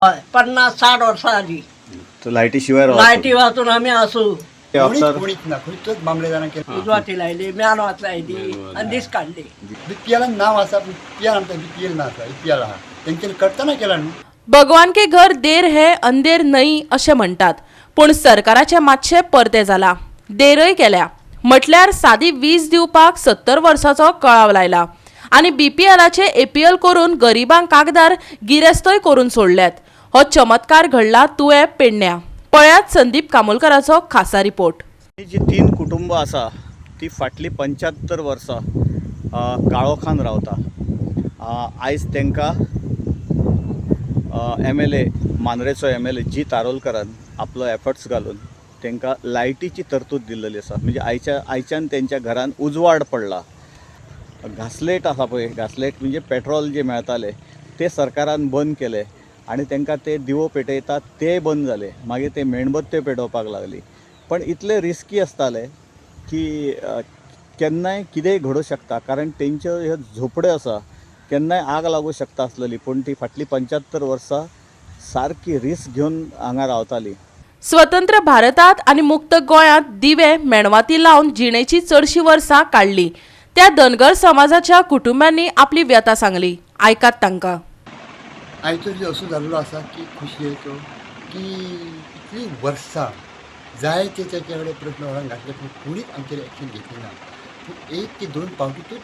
हय, 50-60 वर्सां जाली. तर लायटी शिवाय रावता. लायटी वाचून आमी आसू. ते कोणीच अफसर कोणीच ना, खंयचोच मामलेदारान केलें. उजवाती लायली, म्यानवात लायली आनी दीस काडली. बीपीएलान नांव आसा, पूण पीएल आमकां बीपीएल ना आसा, ईपीएल आहा, तेंच्यांनी करतना केला न्हू. भगवान के घर देर है अंधेर नहीं अशें म्हणटात, पूण सरकाराचें मातशें परतें जाला. देरय केल्या म्हटल्यार सादी वीज दिवपाक 70 वर्साचो कळाव लायला आनी बीपीएलाचे एपीएल करून गरिबांक कागदार गिरेस्तय करून सोडल्यात. हो चमत्कार घडला तुये पेडण्या. पळयात संदीप कामोलकराचो खासा रिपोर्ट. ही जी 3 कुटुंबां आसा ती फाटलीं 75 वर्सां काळोखान रावता. आयज तांकां MLA, मांद्रेचो MLA जीत आरोलकरान आपलो एफर्ट्स घालून तांकां लायटीची तरतूद दिल्लेली आसा. म्हणजे आयच्यान तेंच्या घरान उजवाड पडला. घासलेट आसा पळय, घासलेट म्हणजे पेट्रोल जे मेळटालें तें सरकारान बंद केलें आनी तांकां ते दिवो पेटयतात ते बंद जाले. मागीर ते मेणबत्त्यो पेटोवपाक लागली. पण इतले रिस्की आसताले की केन्नाय कितेंय घडूं शकता, कारण तेंच्यो ह्यो झोपड्यो आसा, केन्नाय आग लागूं शकता आसलेली. पूण ती फाटलीं 75 वर्सां सारकी रिस्क घेवन हांगा रावताली. स्वतंत्र भारतात आनी मुक्त गोंयांत दिवे मेणवाती लावन जिणेची चडशीं वर्सां काडली. त्या धनगर समाजाच्या कुटुंबांनी आपली व्यथा सांगली. आयकात तांकां. आयचो दीस असो जाल्लो आसा की खुशयेचो की इतलीं वर्सां जायते तेच्या कडेन प्रस्न व्हरोन घातले, पूण कोणीच आमचेर एक्शन घेतली ना. पूण 1 ते 2 फावटीतूच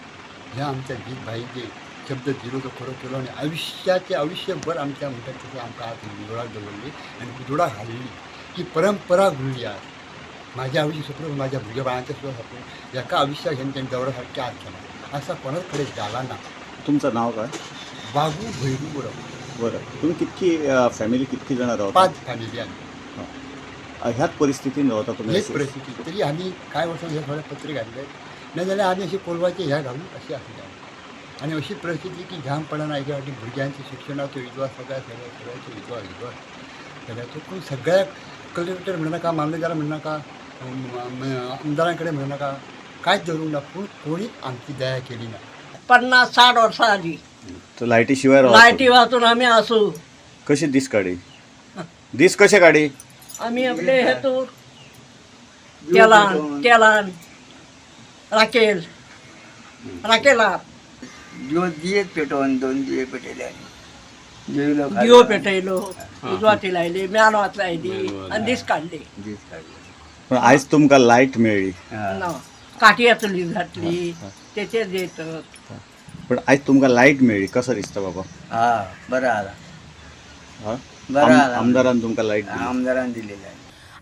ह्या आमच्या जीत भाईचे शब्द दिलो तो खरो केलो आनी आयुश्याचे आयुश्यभर आमच्या म्हणटात तशें आमकां आज उजवाडाक दवरली आनी उजवाडाक हाडली ही परंपरा उरली. आज म्हाज्या आयुश्य सोंपलें, म्हाज्या भुरग्या बाळांचें सुद्दां सोंपलें, एका आयुश्याक हें तेणें दवरा सारकें आज केलां आसा, कोणाच कडेन जाला ना. तुमचं नाव काय? वागू भैरू बरोबर. बरं, तुम्ही कितकी फॅमिली कितकी जाणां रावता? 5 फॅमिली आमी. ह्याच परिस्थितीन रावता तुमी? हेच परिस्थिती. तरी आमी कांय वर्सां हे थोडे पत्र घातले, नाजाल्यार आमी अशी कोलवाचे ह्या घालून अशी आसले. आनी अशी परिस्थिती की घाम पडना. एके फावटी भुरग्यांच्या शिक्षणाचो विद्वास, सगळ्या सगळ्या सगळ्याचो विद्वास विद्वास सगळ्याचो. पूण सगळ्याक कलेक्टर म्हणनाका, मामलेदार म्हणनाका, आमदारां कडेन म्हणनाका, कांयच धरूंक ना, पूण कोणीच आमची दया केली ना. 50-60 वर्सां जाली. तर लायटी शिवाय रावता. लायटी वाचून आमी आसू. कशी दीस काडी? दीस कशे काडी? आमी आपले हेतू तेलान तेलान राकेल राकेलार दिवो दिये पेटोवन 2 दिये पेटयले आनी जेवलो. दिवो पेटयलो, उजवाती लायली, म्यानवात लायली आनी दीस काडली. दीस काडले. पण आयज तुमकां लायट मेळ्ळी. ना काटया चुली घातली तेचेर जेयतात. पण आयज तुमकां लायट मेळ्ळी, कसो दिसता बाबा? हा, बरं आला. हा? बरं आला. आमदारान तुमकां लायट दिली. आमदारान दिलेलं आहे.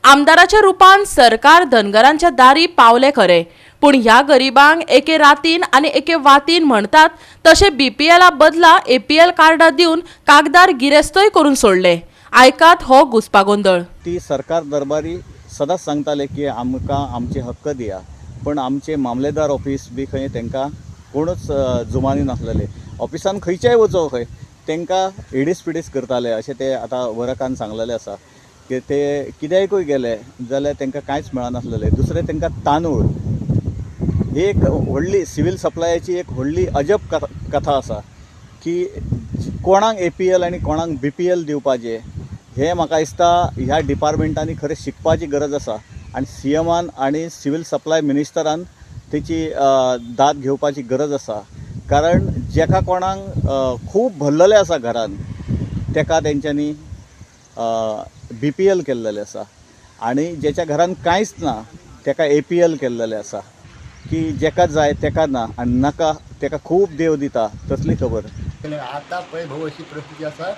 आमदाराच्या रुपान सरकार धनगरांच्या दारी पावले खरे, पूण ह्या गरिबांक एके रातीन आनी एके वातीन म्हणटात तशें बीपीएला बदला एपीएल कार्डां दिवन कागदार गिरेस्तय करून सोडले. आयकात हो घुस्पागोंदळ. ती सरकार दरबारी सदांच सांगताले की आमकां आमचे हक्क दिया, पण आमचे मामलेदार ऑफिस बी खंय तांकां कोणूच जुमानी नासलेले. ऑफिसान खंयच्याय वचो खंय तांकां इडीस पिडीस करताले अशें ते आतां वरकान सांगलेलें आसा की ते कित्याकूय गेले जाल्यार तांकां कांयच मेळनासलेलें. दुसरें तांकां तांदूळ ही एक व्हडली सिवील सप्लायाची एक व्हडली अजब कथा आसा की कोणाक APL आनी कोणाक BPL दिवपाचें हें म्हाका दिसता ह्या डिपार्टमेंटांनी खरें शिकपाची गरज आसा आनी CMआन आनी सिवील सप्लाय मिनिस्टरान तेची दाद घेवपाची गरज आसा. कारण जेका कोणाक खूब भरलेलें आसा घरान तेका तेंच्यांनी BPL केल्लेलें आसा आनी जेच्या घरान कांयच ना तेका APL केल्लेलें आसा की जेका जाय तेका ना आनी नाका तेका खूब देव दिता तसली खबर. आतां पळय भाऊ अशी परिस्थिती आसा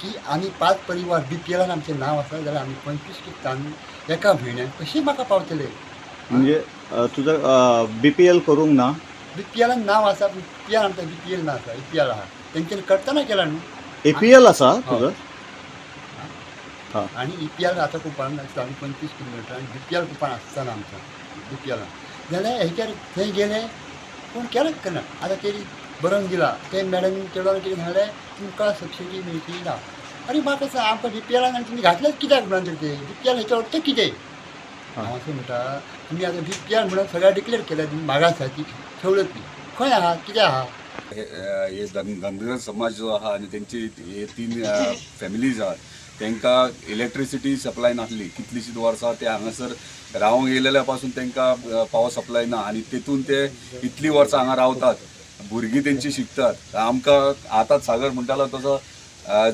की आमी 5 परिवार बीपीएलान आमचें नांव आसा जाल्यार आमी 25 कील तांदूळ एका म्हयन्याक कशें म्हाका पावतले? म्हणजे तुजो BPL करूंक ना? बीपीएलान नांव आसा, पूण पीएल आमकां बीपीएल ना आसा, ईपीएल आहा, तेंच्यांनी करतना केला न्हू. APL आसा तुजो? आनी ईपीएल आतां कुपान आसता आमी 25 किलोमिटर आनी बीपीएल कुपान आसतना आमचो बीपीएलान जाल्यार हेच्यार थंय गेले पूण केलेंच करना. आतां तेणी बरोवन दिला ते मॅडम चेडवान कितें सांगलें, तुमकां सबसिडी मेळची ना. आनी म्हाका सांग, आमकां बीपीएलान आनी तुमी घातलेंच कित्याक म्हणून तर ते बीपीएल हेचो अर्थ कितें? हांव असो म्हणटा तुमी आतां बीपीएल म्हणून सगळ्या डिक्लेर केल्या, तुमी मागासाची सवलती खंय आहा, कितें आहा? हे हे धनगर समाज जो आहा आनी तेंची हे तीन फॅमिलीज आहा तांकां इलेक्ट्रिसिटी सप्लाय नासली कितलींशींच वर्सां ते हांगासर रावंक येयलेल्या पासून तांकां पावर सप्लाय ना आनी तेतून ते इतलीं वर्सां हांगा रावतात, भुरगीं तेंची शिकतात. आमकां आतां सागर म्हणटालो तसो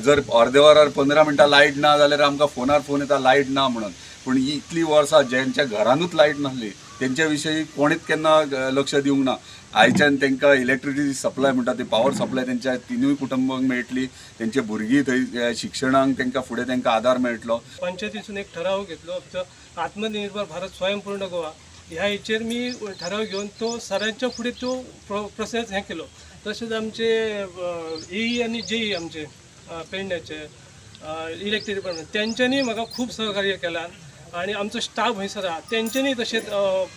जर अर्दे वरार 15 मिनटां लायट ना जाल्यार आमकां फोनार फोन येता लायट ना म्हणून. पूण ही इतलीं वर्सां ज्यांच्या घरानूच लायट नासली तेंच्या विशयी कोणेच केन्ना लक्ष दिवंक ना. आयच्यान तांकां इलेक्ट्रिसिटी सप्लाय म्हणटा ती पावर सप्लाय तेंच्या तिनूय कुटुंबांक मेळटली, तेंचे भुरगीं थंय शिक्षणाक तांकां फुडें तांकां आदार मेळटलो. पंचायतीसून एक ठराव घेतलो आमचो आत्मनिर्भर भारत स्वयंपूर्ण गोवा ह्या हेचेर मी ठराव घेवन तो सरांच्या फुडें तो प्रोसेस हें केलो. तशेंच आमचे एई आनी जेई आमचे पेडण्याचे इलेक्ट्रीक डिपार्टमेंट तेंच्यांनी म्हाका खूब सहकार्य केलां आनी आमचो स्टाफ हयसर आहा तेंच्यांनी तशेंच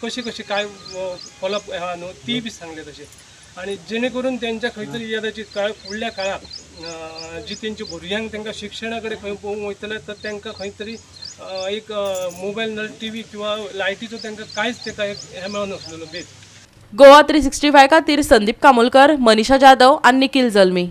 कशें कशें काय फॉलोअप आहा न्हू ती बी सांगलें तशें. आनी जेणे करून तेंच्या खंय तरी येदाची काळ फुडल्या काळाक जी तेंच्या भुरग्यांक तांकां शिक्षणा कडेन खंय पळोवंक वयतले तर तांकां खंय तरी एक मोबायल नाल्यार टी व्ही किंवा लायटीचो तांकां कांयच तेका एक हें मेळनासलेलो बेज. गोवा 365 खातीर संदीप कामोलकर, मनीषा जाधव आनी निखिल जल्मी.